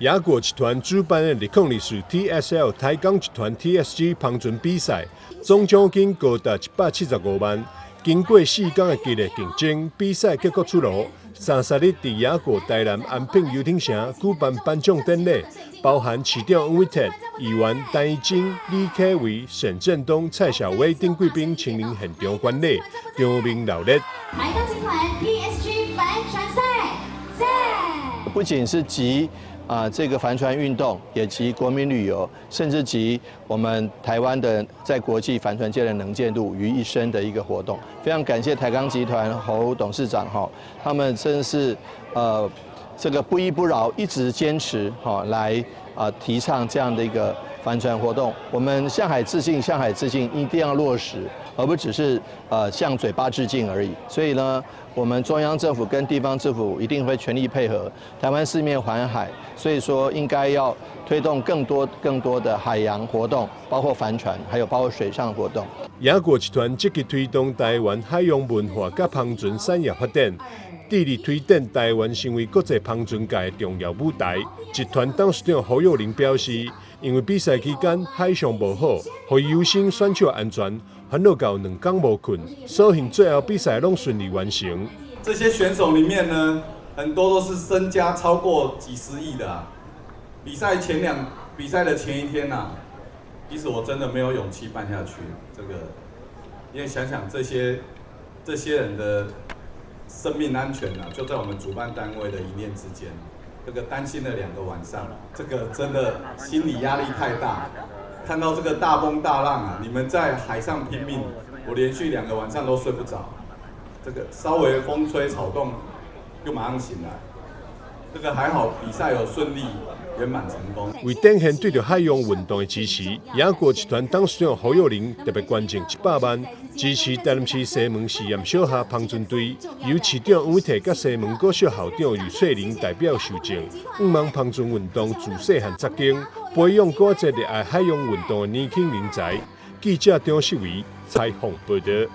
雅果集團主辦的2024 TSL 台鋼集團 TSG 帆船比賽，總獎金高達175萬。經過4天的激烈競爭，比賽結果出爐。30日佇雅果台南安平遊艇城舉辦頒獎典禮，包含市長黃偉哲、議員陳怡貞、李啟維、沈振東、蔡小威等貴賓親臨現場觀禮，場面熱烈。台鋼集團 TSG 帆船賽，賽。不僅是集這個帆船運動，也集國民旅遊，甚至集我們台灣的在國際帆船界的能見度於一身的一個活動。非常感謝台鋼集團侯董事長哈，他們真是這個不依不饒，一直堅持哈來提倡這樣的一個帆船活動。我們向海致敬，向海致敬，一定要落實，而不只是向嘴巴致敬而已。所以呢，我們中央政府跟地方政府一定會全力配合。台灣四面環海，所以說應該要推動更多更多的海洋活動，包括帆船，還有包括水上活動。雅果集團積極推動台灣海洋文化佮帆船產業發展，致力推展台灣成為國際帆船界的重要舞台。集團董事長侯友林表示，因為比賽期間海象無好，予優先選手安全，煩惱到2工無睏，所幸最後比賽攏順利完成。這些選手裡面呢，很多都是身家超過幾十億的啊。比賽的前一天啊，其實我真的沒有勇氣辦下去。這個，因為想想這些人的生命安全啊，就在我們主辦單位的一念之間。這個擔心了2個晚上，這個真的心理壓力太大。看到這個大風大浪啊，你們在海上拼命，我連續2個晚上都睡不着。這個稍微風吹草動，就馬上醒來。這個還好，比賽有順利圓滿成功。為展現對著海洋運動的支持，雅果集團董事長侯友林特別捐贈100萬，支持台南市西門實驗小學帆船隊。由市長黃偉哲佮西門國小校長呂翠玲代表受贈，向望帆船運動自細漢扎根，培養閣較濟熱愛海洋運動的年輕人才。記者張世維採訪報導。